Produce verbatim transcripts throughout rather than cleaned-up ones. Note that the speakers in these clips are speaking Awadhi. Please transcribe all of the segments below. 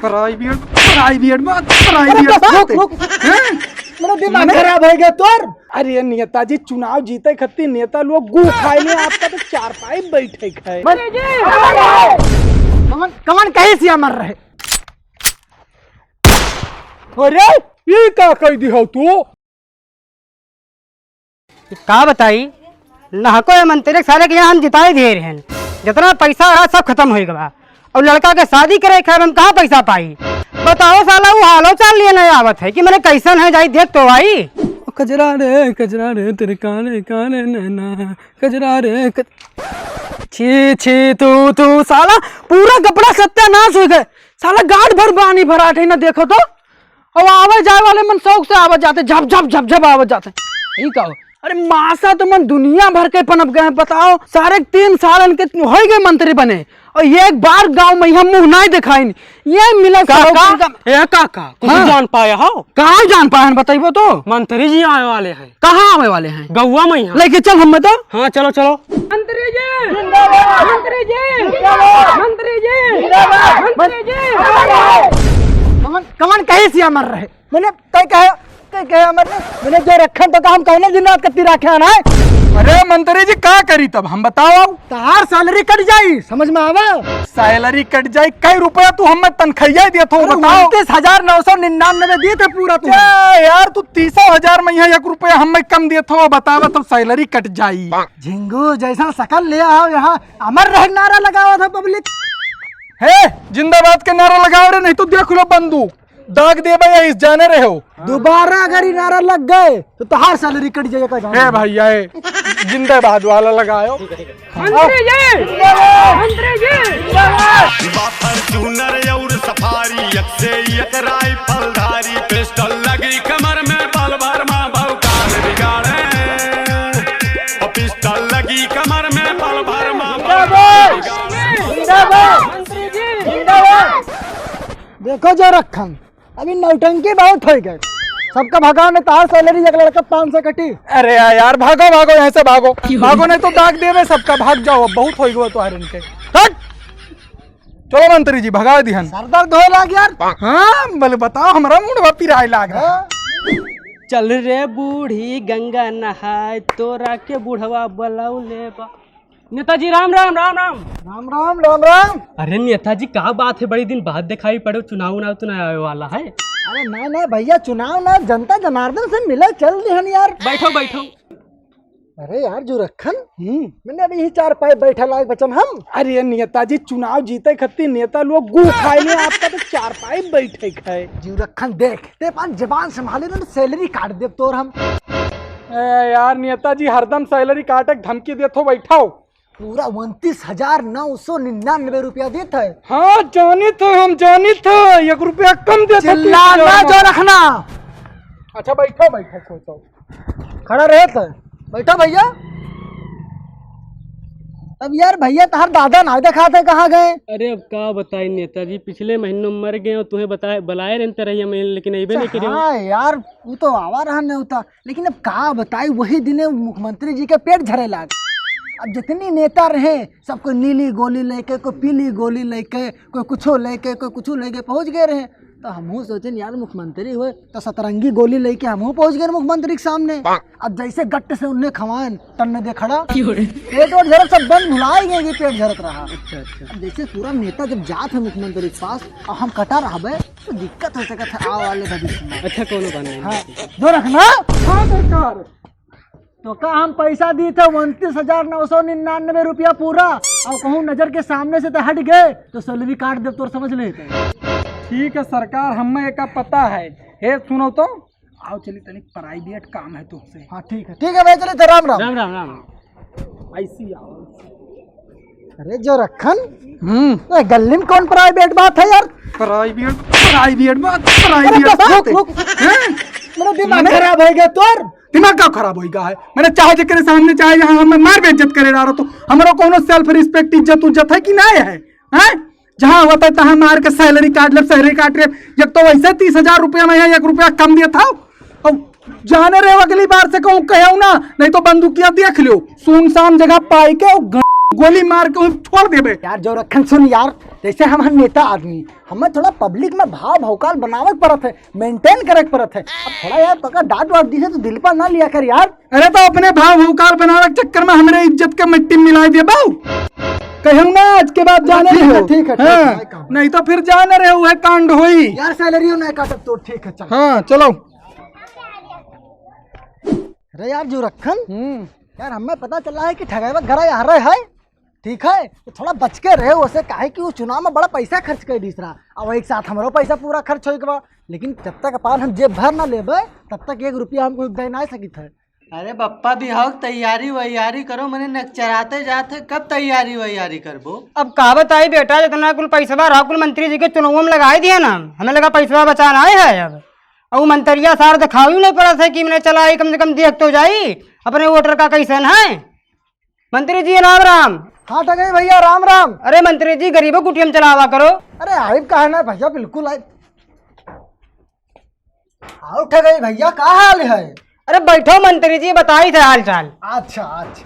प्राइवेट, प्राइवेट बात, अरे प्राइवेट बस, बात। रुक, रुक। हैं? मेरा दिमाग मने? खराब होइ गया तोर। अरे नेताजी, चुनाव जीते खातिर नेता लोग गू खाए ले, आपका तो चारपाई बैठे खाए। कमन, कमन कहीं से मर रहे? अरे, ये का कह दी हो तू? का बताई, नहको ये मंत्री सारे के यहाँ हम जिताए दिए रहन, जितना पैसा रहा सब खतम होइ गवा। और लड़का के शादी करे के हम कहाँ पैसा पाई? बताओ साला, वो हालो चाल लिए नहीं आवत है कि मैंने कैसन है, जाई देख तो आई। ओ कजरा रे, कजरा रे, तेरे काले काले नैना, कजरा रे, कज-, छी, छी, तू, तू, साला, पूरा कपड़ा सत्यानाश होइ गए। साला गांठ भर पानी भरात है ना, देखो तो। अब आवे जाए वाले मन शौक से आवत जाते, झप, झप, झप, झप आवत जाते। ई का हो? अरे मासा तो मन दुनिया भर के पनप गए हैं, बताओ। सारे तीन सालन के होइ गए मंत्री बने, और ये एक बार गांव में हम मुंह नहीं दिखाइन। ये मिला का, साला का? उनका ए काका, कुछ हाँ। जान पाया हो? का जान पाए हैं, बताइबो तो। मंत्री जी आवे वाले हैं। कहाँ आवे वाले हैं? गौवा में यहाँ। लेके चल हमें तो। हाँ, चलो, चलो। मंत्री जी! मंत्री जी! मंत्री जी! मंत्री जी! कमन, कमन कहीं से मर रहे? मैंने तय कहे, तय कहे अमर ने, मैंने जो रखन तो का हम कौने दिन रात कत्ती राखे आना है? अरे मंत्री जी, का करी तब हम बताओ? तार सैलरी कट जाई, समझ में आवा? सैलरी कट जाई, कई रुपया तू हमें तनखैया दिया था, अरे बताओ। उनतीस हजार नौ सौ निन्यानवे दिए थे पूरा तू। ए यार, तू तीसो हजार में यहाँ एक रुपया हमें कम दिया था, बतावा तो सैलरी कट जाई। झिंगू जैसा शकल ले आओ यहाँ, अमर रहे नारा लगावा था पब्लिक। हे, जिंदाबाद के नारा लगाओ रे, नहीं तो देख लो बंदूक। दाग देबे यही जाने रहे हो। दोबारा अगर ई नारा लग गए तो तहार सैलरी कट जाए का जाने। ए भैया, ए, जिंदाबाद वाला लगायो। मंत्री जी! मंत्री जी! बा Fortuner और Safari, एक से एक rifle धारी, pistol लगी कमर में, पल भर में भौकाल बिगाड़े। और pistol लगी कमर में, पल भर में भौकाल बिगाड़े। जिंदाबाद! मंत्री जी! जिंदाबाद! देखो जो रखन, अभी नौटंकी बहुत होइ गए। सबका भगाओ, नहीं तो सैलरी एक लड़का पाँच सौ कटी। अरे या-, यार, भागो, भागो, यहाँ से भागो। भागो, नहीं तो दाग देवे सबका, भाग जाओ, अब बहुत होइ गए तो इनके। हट! चलो मंत्री जी, भगा दिहन। सर दर्द होए लाग यार। हाँ, बोले बताओ, हमरा मुंडवा पिराए लाग रहा। हाँ। चल रे बूढ़ी गंगा नहाए, तोरा के बुढ़वा बलौले बा। नेताजी राम राम, राम राम। राम राम, राम राम। अरे नेताजी, का बात है, बड़ी दिन बाद दिखाई पड़े, चुनाव उनाव तो नहीं आवे वाला है? अरे ना ना भैया, चुनाव ना, जनता जनार्दन से मिले चल दिहन यार। बैठो, बैठो। अरे यार, जो रखन, हम्म। मैंने अभी ही चारपाई बैठा लाग बचन हम। अरे नेताजी, चुनाव जीते खातिर नेता लोग गू खाए ले, आपका तो चारपाई बैठे खाए। जो रखन देख, ते अपन जबान संभाले ना तो सैलरी काट देब तोर हम। ए यार नेताजी, हरदम सैलरी काटे के धमकी देत हो, बैठाओ। पूरा उनतीस हजार नौ सौ निन्यानवे रुपया देत है। हाँ, जानित है, हम जानित है, एक रुपया कम देत है। चिल्ला ना जो रखना। अच्छा, बैठो, बैठो, सोचो। खड़ा रहे तो। बैठो भैया। अब यार भैया, तहार दादा ना देखात है, कहाँ गए? अरे अब का बताई नेताजी, पिछले महीने मर गए और तुम्हें बताए, बुलाए रहते रहिए मैं, लेकिन अइबे नहीं करियो। हाँ यार, वो तो आवा रहा नहीं होता। लेकिन अब का बताई, वही दिने मुख्यमंत्री जी के पेट झरे लाग। अब जितनी नेता रहे, सब कोई नीली गोली लेके, कोई पीली गोली लेके, कोई कुछो लेके, कोई कुछो लेके पहुँच गए रहे। तो हमहूँ सोचेन, यार, मुख्यमंत्री हुए तो सतरंगी गोली लेके हमहूँ पहुँच गए मुख्यमंत्री के सामने। अब जैसे गट्ट से उन्हें खवाएन, टन दे खड़ा। पेट ओट झरत सब बंद, भुला ही गए कि पेट झरत रहा। अच्छा, अच्छा। अब जैसे पूरा नेता जब जात है मुख्यमंत्री के पास, और हम कटा रहबे, तो दिक्कत हो सकत है आवे वाले भविष्य में। अच्छा, कोनो बात नहीं। हाँ, जो रखना। हाँ सरकार। तो का हम पैसा दी थे उनतीस हजार नौ सौ निन्यानवे रुपया पूरा, और कहूँ नजर के सामने से तो हट गए तो सैलरी काट दे, तोर समझ ले। ठीक है सरकार, हमें एका पता है। हे सुनो तो, आओ चली, तनिक प्राइवेट काम है तुमसे। हाँ ठीक है, ठीक है भाई, चलिए तो राम राम। राम राम, राम राम। ऐसी आओ। अरे जो रखन, हम्म। ए, गल्ली में कौन प्राइवेट बात है यार? प्राइवेट, प्राइवेट बात, अरे प्राइवेट बस, बात। रुक, रुक। हैं? मेरा दिमाग मने? खराब होइ गया तोर। दिमाग का खराब होइ गया है? मने चाहे जेकरे सामने चाहे जहाँ हमें मार बेइज्जत करे रहा तो हमरो कोनो self respect, इज्जत उज्जत है कि नहीं है? हैं? जहाँ होता है तहाँ मार के सैलरी काट ले, सैलरी काट ले। एक तो वैसे तीस हजार रुपया में है, एक रुपया कम दिया था। अब जाने रहे, अगली बार से कहूँ कहो ना, नहीं तो बंदूकिया देख लो, सुनसान जगह पाई के वो ग-, गोली मार के उन्हें छोड़ देबे। यार जोरक्खन सुन यार, जैसे हम हन नेता आदमी, हमें थोड़ा पब्लिक में भाव भौकाल बनावे के परत है, मेंटेन करे के परत है। अब थोड़ा यार तोका डांट वाट दी है तो दिल पर ना लिया कर यार। अरे तो अपने भाव भौकाल बनावे के चक्कर में हमरे इज्जत के मिट्टी में मिला देबो। कहूँ ना आज के बाद जाने ठीक है, रहो। ठीक है, ठीक है, हाँ, नहीं तो फिर जाने रहे, वह कांड होई। यार सैलरी नहीं काटब तो ठीक है, चल। हाँ चलो। अरे यार जोरक्खन, हम्म। यार हमें पता चला है कि ठगैबा घर आ रहे है, ठीक है, तो थोड़ा बच के रहे उसे, काहे कि वो चुनाव में बड़ा पैसा खर्च कर दीस रहा, और एक साथ हमरो पैसा पूरा खर्च होई के बा। लेकिन जब तक अपन हम जेब भर ना लेबे, तब तक एक रुपया हमको दे ना सकित है। अरे बप्पा भी हक तैयारी वैयारी करो, मने नक्चराते जात है, कब तैयारी वैयारी करबो? अब का बताई बेटा, जितना कुल पैसा रहा कुल मंत्री जी के चुनाव में लगाई दिया ना, हमें लगा पैसा बचाना है अब। और वो मंत्रिया सार दिखाई नहीं पड़ा था कि मैंने चला आई, कम से कम देख तो जाई अपने वोटर का कैसन है। मंत्री जी राम राम। हाँ ठगई भैया राम राम। अरे मंत्री जी गरीबों कुटियम चलावा करो। अरे आइब काहे ना भैया, बिल्कुल आइब। आओ ठगई भैया, का हाल है? अरे बैठो मंत्री जी, बताई थे हाल चाल। अच्छा अच्छा।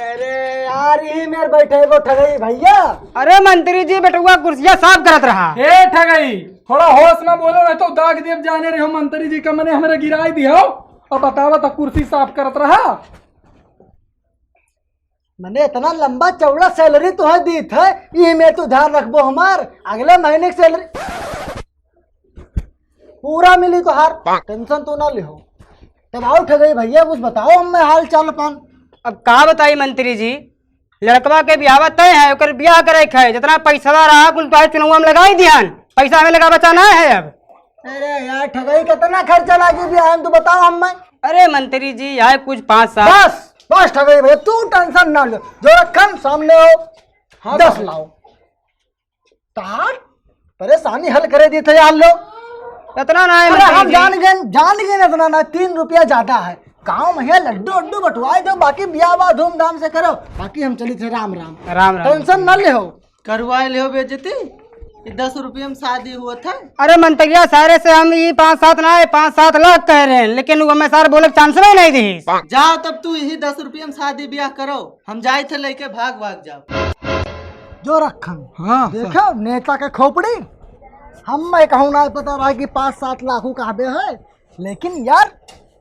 अरे यार, यही मेर बैठे वो ठगई भैया। अरे मंत्री जी, बेटुआ कुर्सिया साफ करत रहा। ए ठगई, थोड़ा होश में बोलो, नहीं तो दाग देव जाने रहे हो मंत्री जी का, मने हमरे गिराई दियो। अब बतावा तो कुर्सी साफ करत रहा। मने इतना लंबा चौड़ा सैलरी तो है दीत है, ई में तू ध्यान रखबो हमार, अगले महीने की सैलरी पूरा मिली तोहार, टेंशन तू ना लिहो। तब आओ ठगई भैया, कुछ बताओ हमें हाल चाल पान। अब का बताई मंत्री जी, लड़कवा के ब्याह तय है, ओकर ब्याह करे के है, जितना पैसा रहा कुल तोहार चुनाव में लगाई दिहन, पैसा हमें लगा बचा ना है अब। अरे यार ठगई, कितना खर्चा लागी ब्याह में, तू बताओ हमें। अरे मंत्री जी, आए कुछ पाँच सात। बस बस ठगई भैया, तू टेंशन ना लो, जोरक्खन सामने हो, हाँ, दस साहब। लाओ। तार परेशानी हल करे दी थे यार लोग। इतना ना है अरे मंत्री हम जी। जान गए, जान गए इतना ना, तीन रुपया ज्यादा है। गाँव में है, लड्डू उड्डू बंटवाए दो, बाकी ब्याह ब्याह धूमधाम से करो, बाकी हम चली थे राम राम। राम राम। टेंशन ना ले हो। करवाए ले हो बेइज्जती, ये दस रुपये में शादी हुआ था। अरे मंतरिया, सारे से हम ये पाँच सात ना है, पाँच सात लाख कह रहे हैं, लेकिन वो हमें सारे बोले चांस में नहीं दी। जाओ तब तू यही दस रुपये में शादी ब्याह करो, हम जाए थे लेके भाग भाग जाओ। जोरक्खन। हाँ, देखो नेता के खोपड़ी, हम मैं कहूँ ना पता रहा कि पाँच सात लाख उ कहबे है, लेकिन यार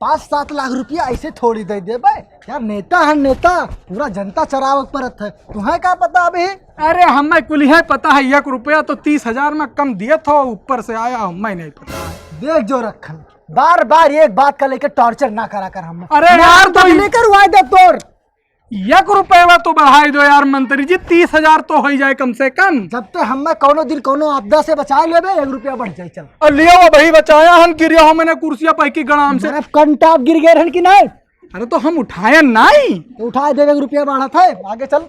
पाँच सात लाख रुपया ऐसे थोड़ी दे देबे यार। नेता है नेता, पूरा जनता चरावे के परत है, तुम्हें का पता अभी? अरे हमें कुल है पता है, एक रुपया तो तीस हजार में कम दिए थो, ऊपर से आया हमें नहीं पता है। देख जोरक्खन, बार बार एक बात का लेके टॉर्चर ना करा कर हमें। अरे ना यार, तो तकलीफ करवाए दे तोर। एक रुपया तो बढ़ाई दो यार मंत्री जी, तीस हजार तो हो ही जाए कम से कम। जब तो हमें कौनो दिन कौनो आपदा से बचा लेबे, एक रुपया बढ़ जाए, चल। और लियो, वही बचाया हन, गिरिया हो मैंने कुर्सिया पैकी गणाम से। मेरा कंटाप गिर गए हन कि नहीं? अरे तो हम उठाए नहीं। तो उठाए दे, एक रुपया बढ़त है, आगे चल।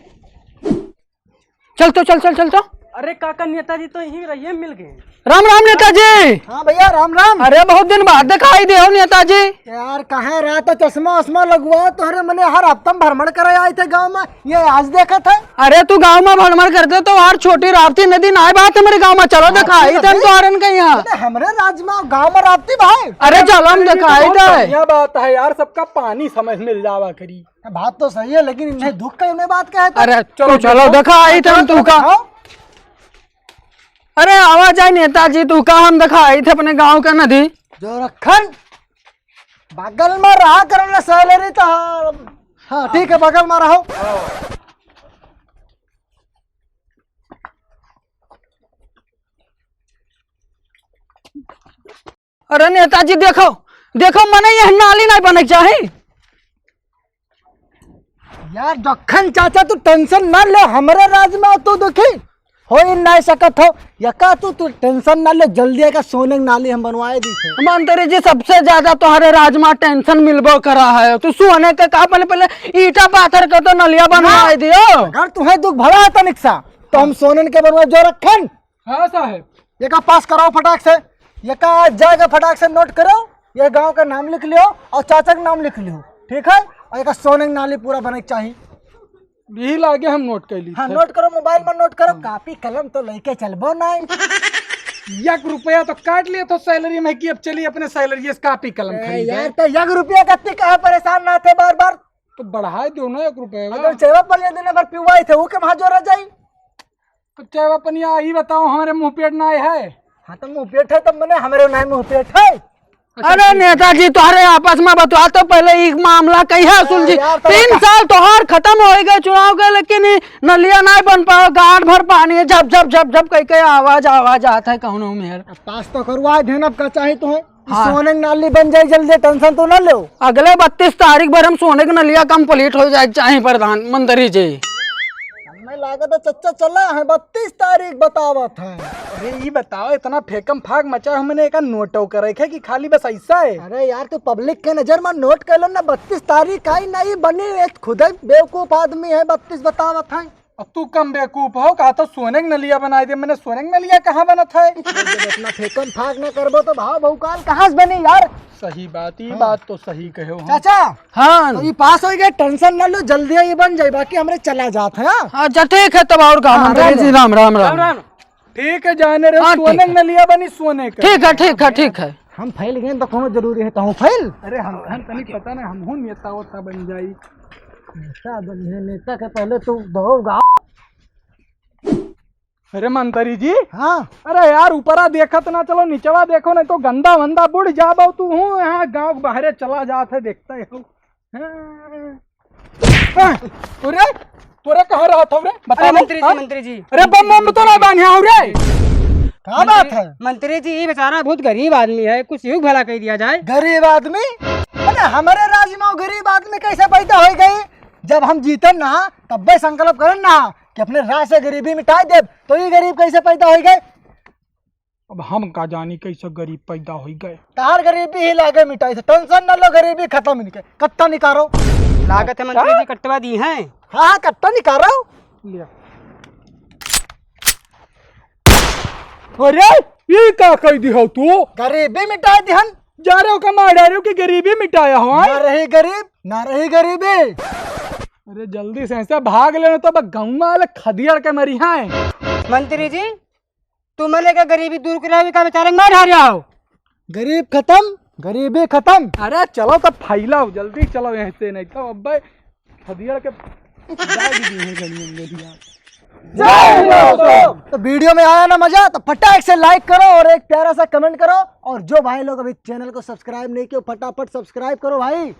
चल तो, चल, चल, चल तो। अरे काका, नेताजी तो यहीं रहिए, मिल गए। राम राम नेताजी। हाँ भैया, राम राम। अरे बहुत दिन बाद दिखाई दे हो नेताजी। यार कहाँ रहा था, चश्मा वश्मा लगवा तो, अरे मैंने हर हफ्ता में भ्रमण करे आए थे गाँव में, ये आज देखा था। अरे तू गाँव में भ्रमण करते तो हर छोटी राप्ती नदी ना बात हमारे गाँव में, चलो हाँ, दिखाई ठीक है। तुहारन के यहाँ। अरे हमरे राज में गाँव में राप्ती भाई। अरे चलो हम दिखाई दे। बढ़िया बात है यार, सबका पानी समय मिल जावा करी। बात तो सही है, लेकिन इन्हें दुख का इन्हें बात का है तो? अरे चलो, चलो, दिखाओ। दिखाई थे हम चलो, तुका। दिखाओ। अरे आवा जाए नेताजी, तुका हम दिखाई थे अपने गांव का नदी। जोरक्खन, बगल में रहा करो ना सैलरी तो। हाँ, ठीक है, बगल में रहो। अरे नेताजी देखो, देखो मने यह नाली नहीं बने के चाही। यार दखन चाचा तू टेंशन ना ले, हमरे राज में तू दुखी हो ही नहीं सकत हो। यका तू, तू टेंशन ना ले, जल्दी आके सोने की नाली हम बनवाए दी थे। मंत्री जी सबसे ज्यादा तोहरे राज में टेंशन मिलबो करा है। तू सोने के का पहले, पहले ईटा पाथर के तो नलिया बनवाए दियो। अगर तुम्हें दुख भला है तनिक सा तो हम सोने के बनवाए। जोरक्खन हाँ साहेब। एका पास कराओ फटाक से, एका जाएगा फटाक से नोट करो, ये गांव का नाम लिख लियो और चाचा का नाम लिख लियो, ठीक है? और एका सोने की नाली पूरा बने के चाहिए। यही लागे हम नोट कर ली हाँ, थे। नोट करो, मोबाइल में नोट करो, हाँ। कापी कलम तो लेके चलबो ना। एक रुपया तो काट लिया तो सैलरी में कि अब चलिए अपने सैलरी से कापी कलम ए, खरीदे। यार तो एक रुपया का इतनी काहे परेशान ना थे बार बार। तो बढ़ाए दो ना एक रुपये। अगर चेवा पर ले देने भर पिवाई थे, वो के वहाँ जोरा जाई? तो चेवा पनिया, ई बताओ, हमरे मुँह पेट नाहीं है? हाँ, तो मुँह पेट है, तब मने हमरे नाहीं मुँह पेट है। अच्छा, अरे ठीक है। नेताजी, तोहरे आपस में बतवा तो पहले, ई मामला कहिया अरे सुलझी? यार, तो तीन बता। साल तोहार खतम होइ गए चुनाव के, लेकिन ई नलिया नाहीं बन पाओ, गांठ भर पानी है, झप झप झप झप कह के आवाज आवाज आत है कौनो मेर। अब पास तो करवा देन, अब का चाही तुहैं? हाँ। सोने के नाली बन जाई जल्दी, tension तू ना लो। अगले बत्तीस तारीख भर हम सोने के नलिया complete होइ जाए चाही प्रधानमंत्री जी। हमें लागत है चच्चा चला है, बत्तीस तारीख बतावत है। अरे ई बताओ, इतना फेकम फाक मचा, हमने एका नोटो करे है कि खाली बस ऐसा है? अरे यार, तू public के नजर में note कर लो ना, बत्तीस तारीख आई नहीं बनी, ये खुद ही बेवकूफ आदमी है, बत्तीस बतावत है। अब तू कम बेवकूफ हो, कहा तो सोने के नलिया बनाए दे, मैंने सोने के नलिया कहाँ बनत है? जब इतना फेकम फाक ना करबो तो भाव भौकाल कहाँ से बनी यार? सही बात, ई हाँ। बात तो सही कहो हम। चाचा, हाँ। तो ई पास होइ गए, tension ना लो, जल्दी ही बन जाए, बाकी हमरे चला जात है, हाँ? हाँ, अच्छा ठीक है, तब और का हाँ, मंत्री राम जी, राम। राम राम राम। राम राम। ठीक है, जाने रहो, हाँ, सोने ठीक के है। नलिया बनी, सोने के। ठीक है, ठीक है, ठीक है। हम फैल गए तो कौनो जरूरी है, तो हम फैल? अरे हम, हम तनी पता ना, हम हूँ नेता वेता बन जाई। नेता बन है, नेता के पहले तू दो गाँव। अरे मंत्री जी। हाँ। अरे यार, ऊपरा देखत ना चलो, निचवा देखो, नहीं तो गंदा वंदा बुड़ जाबो तू। हूँ यहाँ गाँव के बाहरे चला जात है, देखते हो। हाँ। अरे, तोरे कहाँ रहत हो रे? बता अरे दो। मंत्री जी, हाँ? मंत्री जी। अरे बम बम तो ना बांधे हो रे। का बात है? मंत्री जी, ई बेचारा बहुत गरीब आदमी है, कुछ यूँ भला कह दिया जाए। गरीब आदमी? अरे हमरे राज में वो गरीब आदमी कैसे पैदा होइ गई? जब हम जीतन ना, तब्बे संकल्प करन ना कि अपने राज से गरीबी मिटाए देब, तो ई गरीब कैसे पैदा होइ गए? अब हम का जानी कैसे गरीब पैदा होइ गए। तार गरीबी ही लागे मिटाई से, tension न लो, गरीबी खतम इनके। कट्टा निकारो। लागत है मंत्री जी कट्टवा दी हैं। हाँ, हाँ, कट्टा निकारो। लिया। अरे, ई का कह दी हो तू? गरीबी मिटाई दिहन। जा रहे हो कमा डारे हो कि गरीबी मिटाया हो, हैं? ना रही गरीब, ना रही गरीबी। अरे जल्दी से ऐसे भाग लेना तो अब गाँव वाले खदियाड़ के मरी हैं। मंत्री जी, तुमने का गरीबी दूर करावे का बेचारे मार हार जाओ। गरीब खतम, गरीबी खतम। अरे चलो तो फैलाओ, जल्दी चलो यहाँ से, नहीं तो अब भाई खदियाड़ के दाग दी है गली में दिया। जय हो। तो video में आया ना मजा, तो फटाक से like करो और एक प्यारा सा comment करो, और जो भाई लोग अभी channel को subscribe नहीं किए, फटाफट subscribe करो भाई।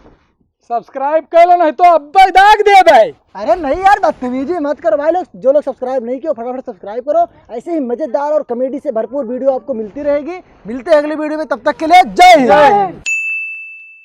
Subscribe कर लो, नहीं तो अब्बे दाग दे भाई। अरे नहीं यार, बदतमीजी मत करो भाई लोग। जो लोग subscribe नहीं किए, फटाफट subscribe करो। ऐसे ही मजेदार और comedy से भरपूर video आपको मिलती रहेगी। मिलते हैं अगली video में, तब तक के लिए जय हिंद। जय हिंद।